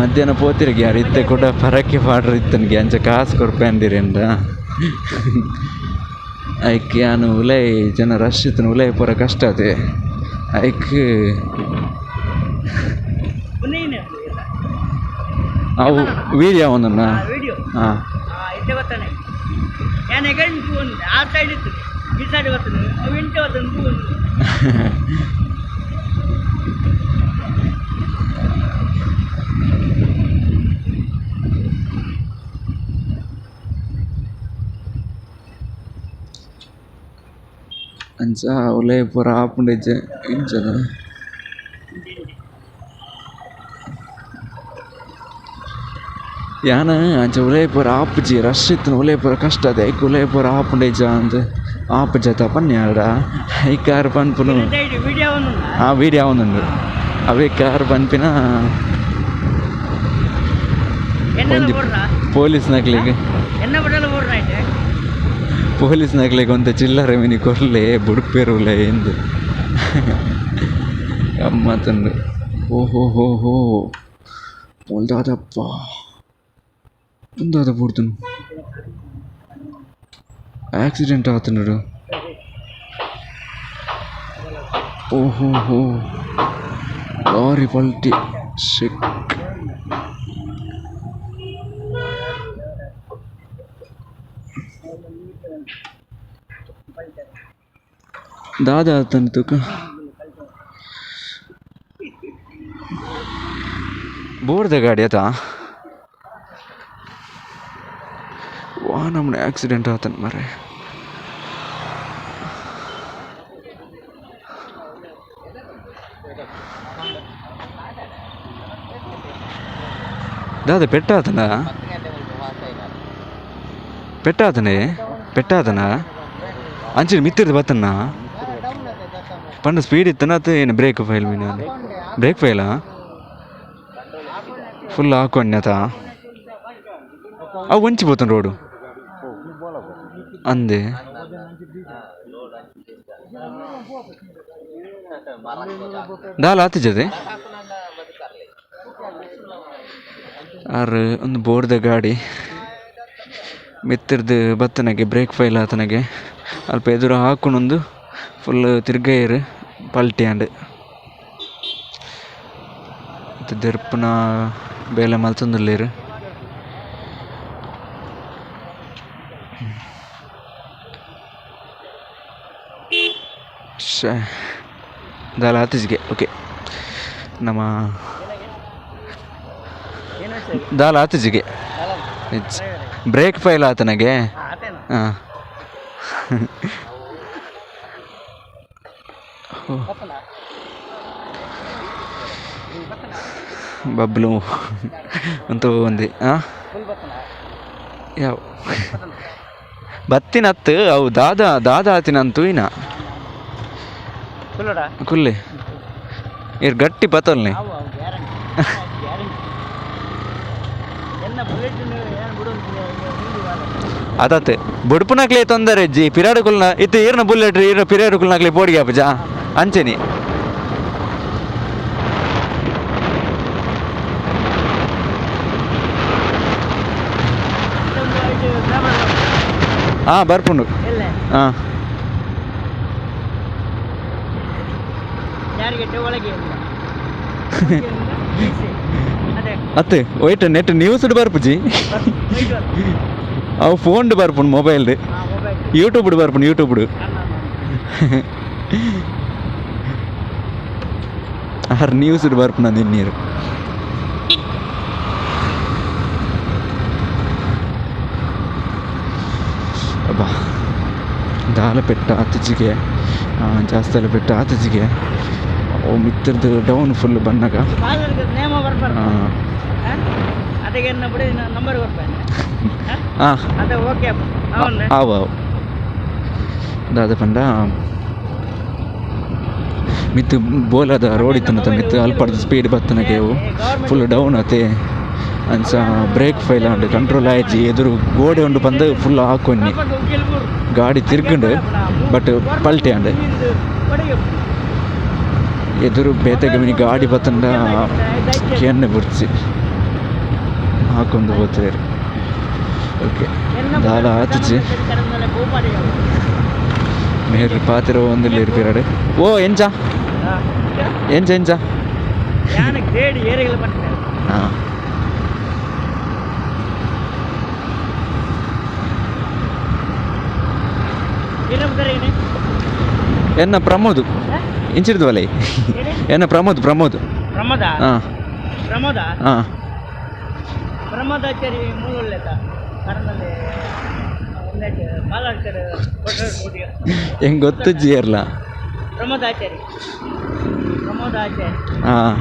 ಮಧ್ಯಾಹ್ನ ಪೋತಿರಿಗೆ ಯಾರು ಇತ್ತೆ ಕೂಡ ಪರಕ್ಕೆ ಪಾಡ್ರ ಇತ್ತನಿಗೆ ಅಂಚ ಕಾಸು ಕೊರ್ಪೆ ಅಂದಿರಿಂದ ಐಕ್ ಯಾನು ಉಲೈ ಜನ ರಶ್ ಇತ್ತನ ಉಲೈ ಪೂರ ಕಷ್ಟ ಅದೇ ಐಕ್ ಅವು ವೀಡಿಯೋ ಒಂದನ್ನ ಹಾಂ ಅಂಚ ಉಲೈ ಪೂರ ಆಪುಂಡು ಇಜ್ಜೆ ಇಂಚದ ಯಾನ ಅಂಚ ಉಲೈ ಪೂರ ಆಪುಜಿ ರಶ್ ಇತ್ತನ ಉಲೈ ಪೂರ ಕಷ್ಟ ಅದೇ ಐಕ್ ಉಲೈ ಪೂರ ಆಪುಂಡು ಇಜ್ಜ ಅಂದ್ ಆಪುಜತ ಪನ್ಯಾಡ ಐಕ್ ಆರ್ ಪನ್ಪುನು ಆ ವೀಡಿಯೋ ಆವೊಂದುಂಡು ಅವೇ ಕಾರ್ ಪನ್ಪಿನ ಒಂಜಿ ಪೊಲೀಸ್ನಕ್ಲೆಗ್ ಪೊಲೀಸ್ನಕ್ಲೆಗ್ ಒಂತೆ ಚಿಲ್ಲರೆ ಮಿನಿ ಕೊರ್ಲೆ ಬುಡ್ಪೇರು ಉಲೈ ಇಂದ್ ಗಮ್ಮತ್ತುಂಡು. ಓಹೋ ಹೋ ಹೋ ದಾದಪ್ಪ ಉಂದಾದ ಬೂರ್ದುನು ಆಕ್ಸಿಡೆಂಟ್ ಆತುಂಡು. ಓಹೋ ಹೋ ಲಾರಿ ಪಲ್ಟಿ ಶಿಕ್ ದಾದ ಆತಂಡ್ ತುಕ ಬೋರ್ದ ಗಾಡಿ ಅತ ವಾ ನಮ್ಮನೆ ಆಕ್ಸಿಡೆಂಟ್ ಆತನ್ ಮಾರ್ರೆ. ದಾದ ಪೆಟ್ಟಾತನ ಪೆಟ್ಟಾತನೆ ಪೆಟ್ಟಾತನ ಅಂಚಿನ ಮಿತ್ತಿರ್ದು ಬತ್ತನ್ನ ಪಂಡ ಸ್ಪೀಡ್ ಇತ್ತನ ಅತ್ತ ಏನು ಬ್ರೇಕ್ ಫೈಲ್ ಮೀನು ಬ್ರೇಕ್ ಫೈಲಾ ಫುಲ್ ಹಾಕೊಂಡ್ಯತ ಅವು ಒಂಚಿ ಪೋತನ್ ರೋಡು ಅಂದೆ ದಾಲ ಆತಿಜದೆ ಆರ್ ಒಂದು ಬೋರ್ದ ಗಾಡಿ ಮಿತ್ತಿರ್ದು ಬತ್ತನಗೆ ಬ್ರೇಕ್ ಫೈಲ್ ಆತನಗೆ ಅಲ್ಪ ಎದುರು ಹಾಕೊಂಡೊಂದು ಫುಲ್ ತಿರ್ಗೈರ್ ಪಲ್ಟಿ ಆಂಡ್ ದೆರ್ಪುನ ಬೇಲೆ ಮಲ್ತೊಂದುಲ್ಲೆರ್. ಶೇ ದಾಲ ಆತಿಜಿಗೆ ಓಕೆ ನಮ್ಮ ದಾಲ ಆತಿಜಿಗೆ ಬ್ರೇಕ್ ಫೈಲ್ ಆತನಗೆ ಹಾಂ ಬಬ್ಲು ಅಂತ ಒಂದಿ ಹಾಂ ಯಾವ ಬತ್ತಿನತ್ತು ಅವು ದಾದಾ ದಾದಾ ಆತಿನ ತೂಯಿನ ಕುಲ್ಲೆ ಇರ್ ಗಟ್ಟಿ ಬತ್ತಲ್ನಿ. ಎನ್ನ ಬುಲೆಟ್ ಏನು ಬಿಡು. ಅದಾತೆ ಬುಡ್ಪುನಕ್ಲೆ ತೊಂದರೆ ಜಿ ಪಿರಾಡುಕುಲ್ನ ಇತ್ತು ಈರ್ನ ಬುಲೆಟ್ ಈರ್ನ ಪಿರಾಡುಕುಲ್ನಾಕ್ಲೆ ಪೋಡಿಗೆ ಅಪ್ಪಜ ಅಂಚೆನಿ. ಹಾ ಬರ್ಪುಂಡು. ಇಲ್ಲ. ಹಾ. ಯಾರಿಗೆ ಒಳಗೆ ಇಲ್ಲ ಅದೇ. ಅತ್ತೆ ಒಯ್ಟ್ ನೆಟ್ ನ್ಯೂಸ್ ಬರ್ಪುಜಿ. ಅವು ಫೋನ್ ಬರ್ಪುಂಡು ಮೊಬೈಲ್. ಮೊಬೈಲ್. ಯೂಟ್ಯೂಬ್ ಬರ್ಪುಂಡು ಯೂಟ್ಯೂಬ್. ಆರ್ ನ್ಯೂಸ್ ಬರ್ಪುಂಡು ನೀರು. ಅಬ್ಬಾ, ದಾಲ ಪೆಟ್ಟ ಆತಜಿಗೆ, ಜಾಸ್ತಿ ಪೆಟ್ಟ ಆತಜಿಗೆ. ಅವು ಮಿತ್ರದ್ದು ಡೌನ್ ಫುಲ್ ಬನ್ನಗ. ನೇಮ ಬರ್ಬಾರ್ದು. ಅದಕ್ಕೆ ಬಿಡಿ ನಂಬರ್ ಬರ್ಪಾನೆ. ಹಾಂ. ಅದೇ, ಓಕೆ. ಅವನ್ನ ಆವು ಆವು. ದಾದ ಪಂಡ ಮಿತ್ತು ಬೋಲಾದ ರೋಡ್ ಇತ್ತನತ ಮಿತ್ತು ಅಲ್ಪಡ್ದು ಸ್ಪೀಡ್ ಬತ್ತನಗೆ ಫುಲ್ ಡೌನ್ ಆತೆ. ಅಂಚ ಬ್ರೇಕ್ ಫೈಲ್ ಆಂಡ್ ಕಂಟ್ರೋಲ್ ಆಯ್ತು. ಎದುರು ಗೋಡೆ ಉಂಡು ಬಂದು ಫುಲ್ ಹಾಕೊನ್ನಿ ಗಾಡಿ ತಿರ್ಗಂಡು, ಬಟ್ ಪಲ್ಟಿ ಆಂಡ್. ಎದುರು ಬೇತೆಗೆ ಮಿನಿ ಗಾಡಿ ಬತ್ತಂಡ ಕೆನ್ನೆ ಬುಡ್ಚಿ ಹಾಕೊಂಡು ಹೋಗ್ತಾರೆ. ಓಕೆ, ದಾಲ ಆತುಜಿ. ಮೇರ್ ಪಾತಿರ ಒಂದಿಲ್ಲ ಇರ್ಪಿರಾಡು. ಓ ಎಂಚ ಎಂಚ ಎಂಚ? ಯಾನ ಗ್ರೇಡ್ ಏರಿಗಳು ಬಂದಿದೆ. ಹಾಂ. ಎನ್ನ ಪ್ರಮೋದ್ ಇಂಚಿಡ್ದು ವಲೈ. ಎನ್ನ ಪ್ರಮೋದ್ ಪ್ರಮೋದ್. ಪ್ರಮೋದ. ಹಾಂ. ಪ್ರಮೋದ. ಹಾಂ. ಪ್ರಮೋದಾಚಾರಿ ಮೂಲ ಕರ್ನಲ್ಲಿ ಬಾಲಾಡ್ಕರ್. ಹೆಂಗೆ ಗೊತ್ತು ಜಿಯರ್ಲ. ಪ್ರಮೋದಾಚಾರಿ ಪ್ರಮೋದಾಚಾರಿ. ಹಾಂ.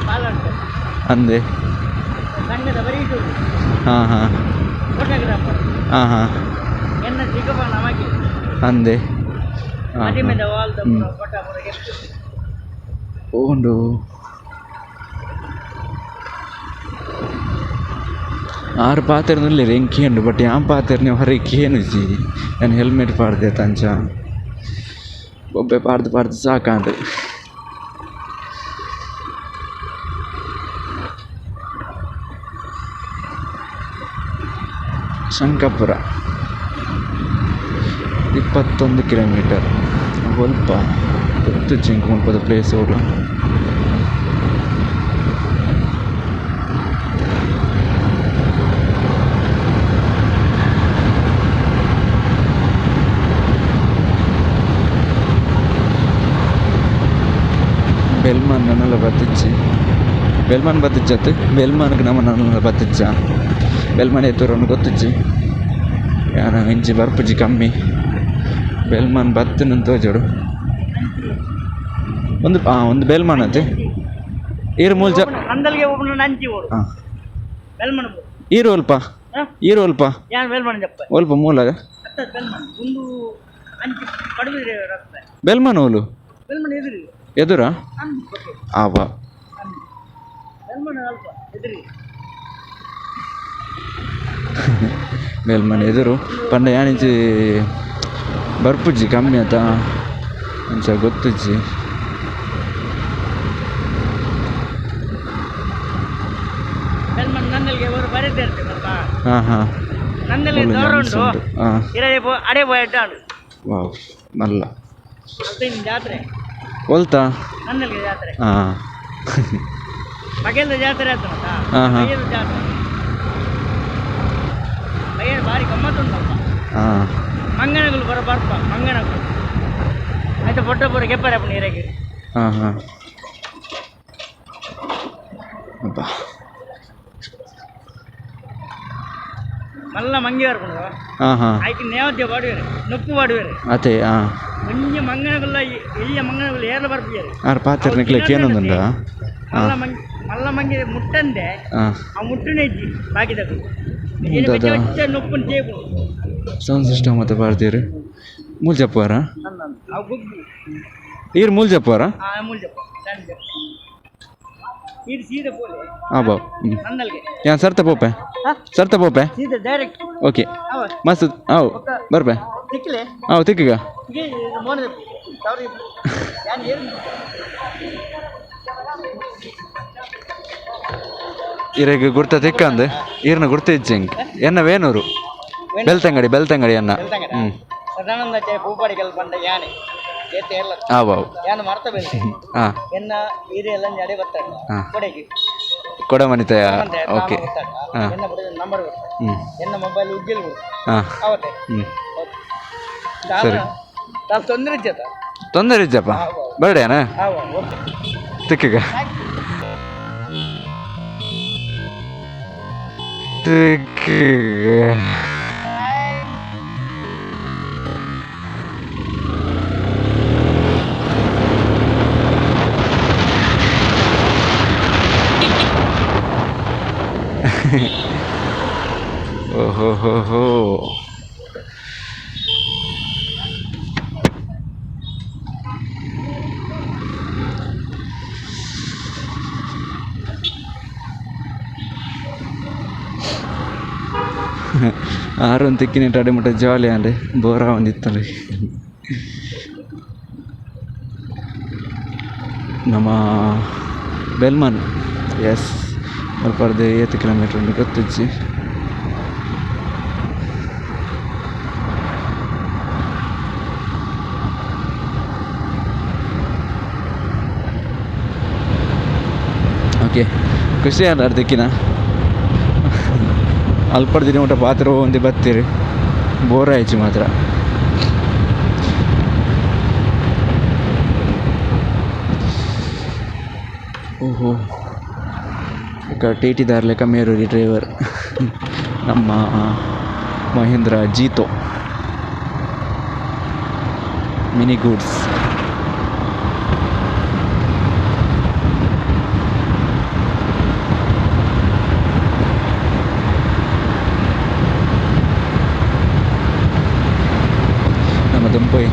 ಬಾಲಾಡ್ಕರ್. ಅಂದೆ. ಸಂಘದ ಬರೀಟು. ಹಾಂ ಹಾಂ. ಫೋಟೋಗ್ರಾಫರ್. ಹಾಂ ಹಾಂ. ಎನ್ನ ಚಿಕ್ಕಪ್ಪ ನಮಗೆ. ಅಂದೆ ಹಾಂ. ಮದಿಮೆದ ವಾಲ್ದ. ಹ್ಮ್. ಫೋಟೋ. ಉಂಡು ಆರು ಪಾತೆರ್ನುಲ್ಲೆರ್ ಎಂಕ್ ಉಂಡು, ಬಟ್ ಯಾನ್ ಪಾತೆರ್ನೆ ಹೊರ ಕೇನುಜಿ. ಯಾನ್ ಹೆಲ್ಮೆಟ್ ಪಾಡ್ದೆ ತಂಚ ಬೊಬ್ಬೆ ಪಾಡ್ದು ಪಾಡ್ದು ಸಾಕಾಂಡ್. ಶಂಕಪುರ 21 ಕಿಲೋಮೀಟರ್ ಒಲ್ಪ ಗೊತ್ತುಜ್ಜಿ ಎಂಕ್ ಮುಲ್ಪದ ಪ್ಲೇಸ್ ಓಲು. ಬೆಲ್ಮಾನ್ ನನಲ ಬತ್ತಿಜ್ಜಿ. ಬೆಲ್ಮಾನ್ ಬತ್ತಿಜ್ಜತ್ ಬೆಲ್ಮಾನ್ಗೆ ನಮ್ಮ ನನಲ ಬತ್ತಿಜ್ಜ. ಬೆಲ್ಮಾನ್ ಎತ್ತೂರನ್ನು ಗೊತ್ತಿಜ್ಜಿ. ಯಾನ ಇಂಚಿ ಬರ್ಪುಜಿ ಕಮ್ಮಿ. ಬೆಲ್ಮಾನ್ ಬತ್ತಿನ ತೋಜೋಡು ಒಂದು ಒಂದು ಬೆಲ್ಮಾನ್ ಅತ್ತೆ ಈರು ಮೂಲ ಜ ನಂದಲ್ಗೆ ಒಬ್ಬನ ನಂಚಿ ಓಡು. ಹಾಂ. ಬೆಲ್ಮಣ. ಈರು ಒಲ್ಪ ಈರು ಒಲ್ಪ. ಯಾನ್ ಬೆಲ್ಮಣ ಜಪ್ಪ. ಒಲ್ಪ ಮೂಲ. ಅತ್ತ ಬೆಲ್ಮಣ ಒಂದು ಅಂಚಿ ಪಡುಬಿದ್ರೆ ರಸ್ತೆ. ಬೆಲ್ಮಾನ್ ಓಲು? ಬೆಲ್ಮಣ ಎದುರು. ಎದುರಾ? ಅಂದು ಓಕೆ. ಆವ. ಅಂದು ಬೆಲ್ಮಣ ಅಲ್ಪ ಎದುರು. ಬೆಲ್ಮಾನ್ ಎದುರು ಪಂಡ ಯಾನಿಂಚಿ ಬರ್ಪುಜ್ಜಿ ಕಮ್ಮಿ ಆತ, ಅಂಚ ಗೊತ್ತುಜ್ಜಿ. ಬೆಲ್ಮಣ ನಂದಲ್ಗೆ ಅವರು ಬರೀತಾ ಇರ್ತೀವಲ್ಪ. ಹಾಂ ಹಾಂ. ನಂದಲ್ಗೆ ದೂರ ಉಂಟು. ಹಾಂ. ಇರಡೆ ಪೋ ಅಡೆ ಪೋಯಟ್ಟ ಉಂಡು. ವಾವ್, ಮಲ್ಲ. ಅಲ್ಪ ಇನ್ನು ಜಾತ್ರೆ. ಒಲ್ತಾ? ನಂದಲ್ಗೆ ಜಾತ್ರೆ. ಹಾಂ. ಬಗೆಲ್ದ ಜಾತ್ರೆ ಆಯ್ತು ಮತ್ತಾ. ಹಾ, ಹಾ. ಬಗೆಲ್ದ ಜಾತ್ರೆ ಬಗೆಲ್ ಭಾರಿ ಗಮ್ಮತ್ತುಂಟಪ್ಪ. ಹಾಂ. ಮಂಗನಗಳು ಬರ ಬರ್ಪ ಮಂಗನಗಳು ಆಯ್ತು ಪೊಟ್ಟ ಪೂರ ಕೆಪ್ಪರೆ ನೀರಾಗಿ. ಹಾಂ ಹಾಂ. ಅಬ್ಬಾ. ಮಲ್ಲ ಮಂಗಿ ಬರ್ಕೊಂಡು. ಹಾಂ ಹಾಂ. ಆಯ್ಕೆ ನೇವದ್ಯ ಪಾಡುವೆರು ನುಪ್ಪು ಪಾಡುವೆರು. ಅದೇ ಹಾಂ. ಒಂಜಿ ಮಂಗನಗುಲ್ಲ ಎಲ್ಲಿಯ ಮಂಗನಗುಲ್ಲ ಏರ್ಲ ಬರ್ಪಿಯರು. ಆರು ಪಾತೆರ್ನಿಕ್ಲೆ ಕೇನೊಂದುಂಡ. ಮಲ್ಲ ಮಂಗಿ ಮಲ್ಲ ಮಂಗಿ ಮುಟ್ಟಂದೆ. ಹಾಂ. ಆ ಮುಟ್ಟುನೇ ಇಜ್ಜಿ ಬಾಕಿದಗಳು. ಹೌದಾ? ನುಪ್ಪುನ್ ಚೇಪು. ಸೌಂಡ್ ಸಿಸ್ಟಮ್ ಮತ್ತೆ ಪಾಡ್ತೀರಿ ಮೂಲ್ ಜಪ್ಪುವಾರ. ಅವು ಗುಗ್ಗು. ಈರು ಮೂಲ್ ಜಪ್ಪುವಾರ. ಆ ಮೂಲ್ ಜಪ್ಪ ಸಣ್ಣ ಜಪ್ಪ. ಇದು ಸೀದಾ ಪೋಲೆ. ಹಾಂ ಬಾವ್. ನಂದಲ್ಗೆ. ಯಾನ್ ಸರ್ತ ಪೋಪೆ. ಹಾ? ಸರ್ತ ಪೋಪೆ. ಸೀದಾ ಡೈರೆಕ್ಟ್. ಓಕೆ. ಅವ. ಮಸ್ತ್ ಅವು ಬರ್ಪೆ. ತಿಕ್ಲೆ. ಅವು ತಿಕ್ಕಗ. ಮೋನ ತವರಿ ಯಾನ್ ಏನು. ಇರೆಗ್ ಗುರ್ತ ತಿಕ್ಕಂದು ಈರ್ನ ಗುರ್ತ ಇಜ್ಜಿ ಎನ್ನ ವೇಣೂರು ಬೆಳ್ತಂಗಡಿ ಬೆಳ್ತಂಗಡಿ ಎನ್ನ. ಬೆಳ್ತಂಗಡಿ. ಹ್ಞೂ. ಸದಾನಂದ ಪೂಪಾಡಿಕಲ್ ಪಂಡ ಯಾನೆ ಏತೆ ಎಲ್ಲ. ಆ ಬಾವು. ಯಾನ್ ಮರ್ತ ಬೇಲೆ. ಹಾಂ. ಎನ್ನ ಈರೆ ಎಲ್ಲ ಅಡೆ ಬರ್ತಾಡ. ಹಾ. ಕೊಡೆಗೆ. ಕೊಡಮನಿತಯ. ಓಕೆ. ಹಾ. ಎನ್ನ ಬುಡ ನಂಬರ್ ಕೊಡ್ತಾರೆ. ಹ್ಞೂ. ಎನ್ನ ಮೊಬೈಲ್ ಉಗ್ಗಿಲ್ ಕೊಡು. ಹಾಂ. ಅವತ್ತೆ. ಹ್ಞೂ. ಸರಿ. ತಾವು ತೊಂದರೆ ಇಜ್ಜತ. ತೊಂದರೆ ಇಜ್ಜಪ್ಪ ಬರ್ಡೇನಾ. ಹಾವ ಓಕೆ. ತಿಕ್ಕಗ ತಿಕ್ಕಗ. ಓಹೋ ಹೋ ಹೋ. ಆರೊಂದು ತಿಕ್ಕಿನ ಅಡಿ ಮುಟ್ಟ ಜಾಲಿ ಅಂಡ್ ಬೋರ ಒಂದಿತ್ತಲ್ಲ ನಮ್ಮ ಬೆಲ್ಮನ್. ಎಸ್ ಮುಲ್ಪರ್ದು ಏತ್ ಕಿಲೋಮೀಟ್ರ್ ಉಂಡು ಗೊತ್ತಿಜ್ಜಿ. ಓಕೆ, ಖುಷಿ ಆಂಡ್ ಅರ್ಧಕ್ಕಿನ ಅಲ್ಪಡ್ದಿನ ಮುಟ್ಟ ಪಾತ್ರ ಒಂದು ಬತ್ತೀರಿ ಬೋರ್ ಆಯ್ತು ಮಾತ್ರ. ಓಹೋ, ಟಿ ಟಿ ದಾರ್ಲೆ ಕಮ್ಮಿಯರು ಡ್ರೈವರ್ ನಮ್ಮ ಮಹೇಂದ್ರ ಜೀತೋ ಮಿನಿ ಗೂಡ್ಸ್. ನಮ್ಮ ದುಂಪೊಯ್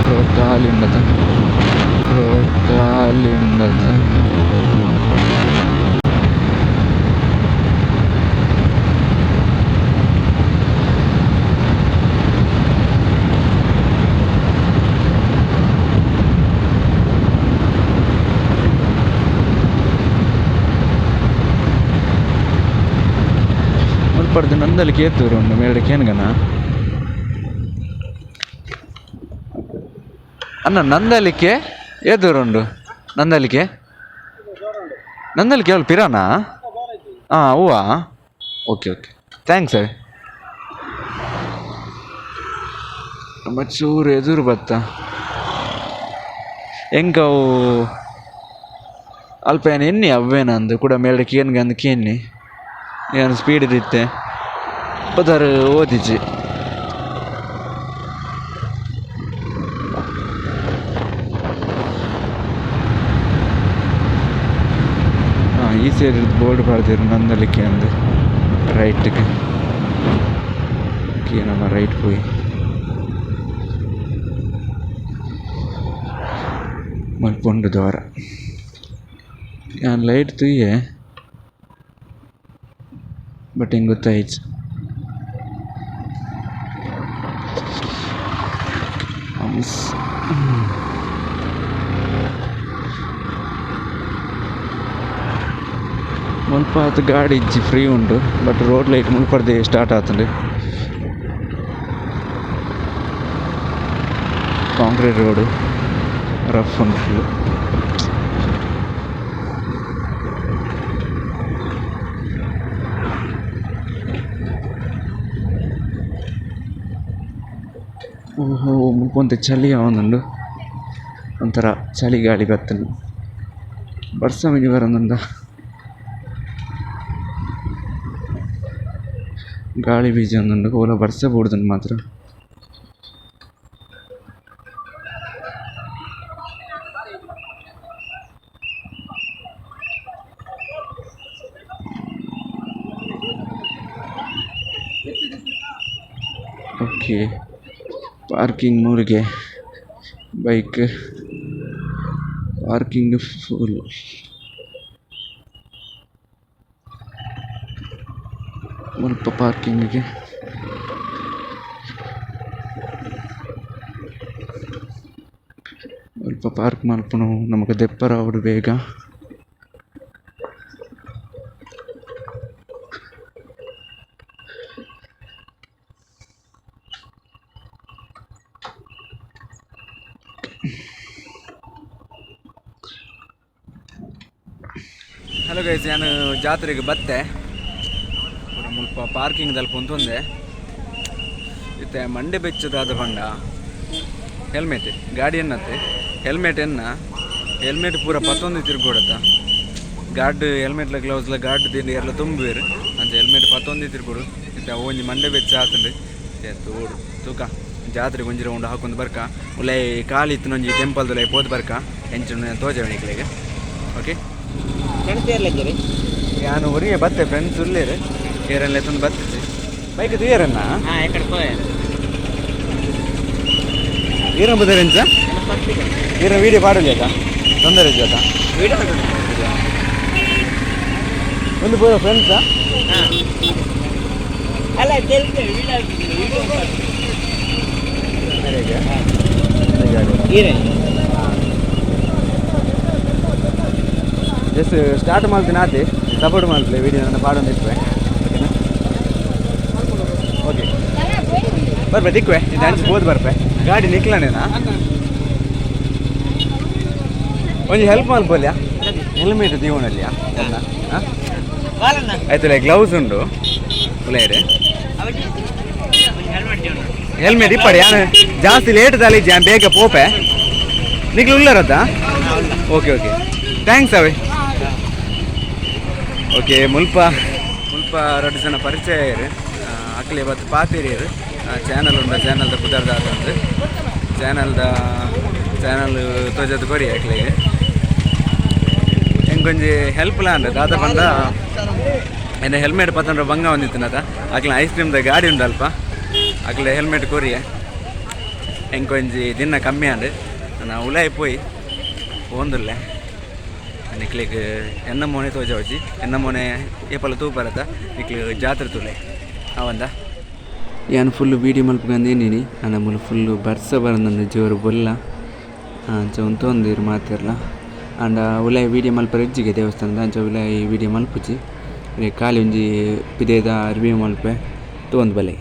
ರೋಡ್ ಖಾಲಿ ಉಂಡತ, ರೋಡ್ ಖಾಲಿ ಉಂಡತ. ಮುಲ್ಪಡ್ದು ನಂದಲಿಕ್ಕೆ ಏತೂರು ಉಂಡು ಮೇಲ್ಡ್ ಕೇನ್ಗನ ಅಣ್ಣ. ನಂದಲಿಕ್ಕೆ ಏತೂರು ಉಂಡು? ನಂದಲಿಕ್ಕೆ ನಂದಲಿಕ್ಕೆ ಅವಳು ಪಿರಾನಾ? ಹಾಂ, ಹೂವಾ. Okay okay, thanks sir. ನಮ್ಮ ಚೂರು ಎದುರು ಬತ್ತ ಎಂಕವು ಅಲ್ಪ ಏನು ಎನ್ನಿ ಅವ್ವೇನ ಅಂದು ಕೂಡ ಮೇಲ್ಡ್ ಕೇನ್ಗೆ ಅಂದು ಕೇನ್ನಿ ಏನು ಸ್ಪೀಡ್ ಇತ್ತೆ ಬದಾರು ಓದಿಜಿ. ಹಾಂ, ಈ ಸೈಡ್ ಬೋರ್ಡ್ ಪಾಡ್ದಿರು ನಂದಲಿಕ್ಕೆ ಅಂದು ರೈಟ್ಗೆ. ಓಕೆ, ನಮ್ಮ ರೈಟ್ ಪೋಯಿ ಮಲ್ಪೊಂಡು ದ್ವಾರ. ಯಾನ್ ಲೈಟ್ ತೂಯೆ ಬಟ್ ಹೆಂಗೆ ಗೊತ್ತಾಯ್ತು. ಮುಲ್ಪ ಆತ್ ಗಾಡಿ ಇಜ್ಜಿ, ಫ್ರೀ ಉಂಡು. ಬಟ್ ರೋಡ್ ಲೈಟ್ ಮುಲ್ಪರ್ದೆ ಸ್ಟಾರ್ಟ್ ಆತುಂಡು. ಕಾಂಕ್ರೀಟ್ ರೋಡು ರಫ್ ಉಂಡು ಫುಲ್. ಓಹೋ, ಮುಲ್ಪ ಒಂತೆ ಚಳಿ ಆವೊಂದುಂಡು, ಒಂಥರ ಚಳಿ ಗಾಳಿ ಬತ್ತುಂಡು. ಬರ್ಸ ಮಿನಿ ಬರೊಂದುಂಡ, ಗಾಳಿ ಬೀಜೊಂದುಂಡು. ಓಲ ಬರ್ಸ ಬೂರ್ದುಂಡು ಮಾತ್ರ. ಓಕೆ, ಪಾರ್ಕಿಂಗ್ ಮೂರಿಗೆ ಬೈಕ್ ಪಾರ್ಕಿಂಗ್ ಫುಲ್. ಮುಲ್ಪ ಪಾರ್ಕಿಂಗ್ಗೆ ಮುಲ್ಪ ಪಾರ್ಕ್ ಮಲ್ಪುನು ನಮಕ್ ದೆಪ್ಪರ ಆವೊಡು ಬೇಗ. ಹಲೋ ಗೈಸ್, ಯಾನ್ ಜಾತ್ರೆಗೆ ಬತ್ತೆ ಪೂರ ಮುಲ್ಪ ಪಾರ್ಕಿಂಗ್ ದಲ್ಪ ಉಂತೊಂದೆ. ಇತ್ತೆ ಮಂಡೆ ಬೆಚ್ಚದಾದ ಪಂಡ ಹೆಲ್ಮೆಟ್ ಗಾಡಿ ಎನ್ನತ್ತೆ ಹೆಲ್ಮೆಟ್ ಎನ್ನ ಹೆಲ್ಮೆಟ್ ಪೂರ ಪತ್ತೊಂದು ತಿರ್ಗೋಡತ್ತ ಗಾಡ್ ಹೆಲ್ಮೆಟ್ಲ ಗ್ಲೌಸ್ಲ ಗಾಡ್ ದಿಂಡು ಎರ್ಲ ತುಂಬುವೆರ್ ಅಂಚ ಹೆಲ್ಮೆಟ್ ಪತ್ತೊಂದು ತಿರ್ಗೋಡು. ಇತ್ತೆ ಒಂಜಿ ಮಂಡೆ ಬೆಚ್ಚ ಆತುಂಡು. ತೋಡು ತೂಕ ಜಾತ್ರೆಗೆ ಒಂಜಿ ರೌಂಡ್ ಹಾಕೊಂದು ಬರ್ಕ ಉಲೈ ಖಾಲಿ ಇತ್ತಿನ ಒಂಜಿ ಟೆಂಪಲ್ ಉಲೈ ಪೋದು ಬರ್ಕ ಎಂಚ ತೋಜವೆ ನಿಕ್ಲೆಗ್. ಓಕೆ ಯಾನು ಒರಿಯೆ ಬತ್ತೆ ಫ್ರೆಂಡ್ಸ್ ಉಲ್ಲೇರು ಏರನ್ ಲೆತ್ತೊಂದು ಬತ್ತಿச்சு ಬೈಕ್ ತೂಯರನ್ನ ಈರನ್ ಬುದರೆಂಚ ಈರನ್ ವೀಡಿಯೋ ಪಾಡಲಿಯಕ ತೊಂದರೆ ಜೊತ ಒಂದು ಪೂರ ಫ್ರೆಂಡ್ಸಾ? ಅಲ್ಲ ಜಸ್ಟ್ ಸ್ಟಾರ್ಟ್ ಮಾಡ್ತೀನಿ ಆತೆ ಸಪೋರ್ಟ್ ಮಾಡ್ತಲೇ ವೀಡಿಯೋ ನನ್ನ ಪಾಡೊಂದು ಇಪ್ಪೆ. ಓಕೆನಾ? ಓಕೆ ಬರ್ಪೆ ದಿಕ್ವೆ ಇದು ಅಂಚೆ ಬೋದು ಬರ್ಪೆ ಗಾಡಿ ನಿಕ್ಲನೇನಾ ಒಂಜಿ ಹೆಲ್ಪ್ ಮಲ್ಪೊಲ್ಯಾ ಹೆಲ್ಮೆಟ್ ದೀವನಲ್ಲಿಯಾ ಆಯ್ತಲ್ಲ ಗ್ಲೌಸ್ ಉಂಡು ಉಲೇರೆ ಹೆಲ್ಮೆಟ್ ಇಪ್ಪಡಿ ಯಾನು ಜಾಸ್ತಿ ಲೇಟ್ ದಾಲಿ ಜಾನ್ ಬೇಗ ಪೋಪೆ ನಿಕ್ಲು ಉಲ್ಲರತ್ತ. ಓಕೆ ಓಕೆ thanks ಅವೇ. ಓಕೆ ಮುಲ್ಪ ಮುಲ್ಪ ರಡ್ಡು ಜನ ಪರಿಚಯ ಇರು ಅಕ್ಲೆ ಬತ್ತು ಪಾತೆರಿಯರು ಚಾನಲ್ ಉಂಡ ಚಾನಲ್ದ ಪುದರ್ದ ಆತಂದು ಚಾನಲ್ದ ಚಾನಲ್ ತೋಜದ ಕೊರಿ ಅಕ್ಲೆಗೆ ಎಂಕೊಂಜಿ ಹೆಲ್ಪ್ ಲಾಂಡ್ ದಾದ ಪಂಡ ಎನ್ನ ಹೆಲ್ಮೆಟ್ ಪತ್ತಂಡ್ರ ಬಂಗ ಒಂದಿತ್ತಿನದ ಅಕ್ಲೆ ಐಸ್ ಕ್ರೀಮ್ದ ಗಾಡಿ ಉಂಡು ಅಲ್ಪ ಅಕ್ಲೆ ಹೆಲ್ಮೆಟ್ ಕೊರಿಯೆ ಎಂಕೊಂಜಿ ದಿನ ಕಮ್ಮಿ ಆಂಡ್ ನಾ ಉಲಾಯಿ ಪೋಯಿ ಪೋಂದುಲ್ಲೆ ನಿಕ್ಲೆಗ್ ಎನ್ನ ಮೋನೆ ತೋಜವಚಿ ಎನ್ನ ಮೋನೆ ಏಪಲ ತೂಪರತ ನಿಕ್ಲೆ ಜಾತ್ರೆ ತೂಲೆ ಅವಂದ ಯಾನ್ ಫುಲ್ ವೀಡಿಯೋ ಮಲ್ಪುಗಂದೇನಿನಿ ಆಂಡ ಮೂಲು ಫುಲ್ ಬರ್ಸ ಬರಂದಂದು ಜೋರು ಬೊಲ್ಲ ಅಂಚ ಉಂತೊಂದಿರು ಮಾತೆರ್ಲ ಆಂಡ ಉಲಾಯಿ ವೀಡಿಯೋ ಮಲ್ಪರೆ ಇಜ್ಜಿಗೆ ದೇವಸ್ಥಾನದ ಅಂಚ ಉಲಾಯಿ ವೀಡಿಯೋ ಮಲ್ಪುಜಿ ಖಾಲಿ ಒಂಜಿ ಪಿದಯ್ದ ರಿವ್ಯೂ ಮಲ್ಪೆ ತೂವೊಂದು ಬಲೆ.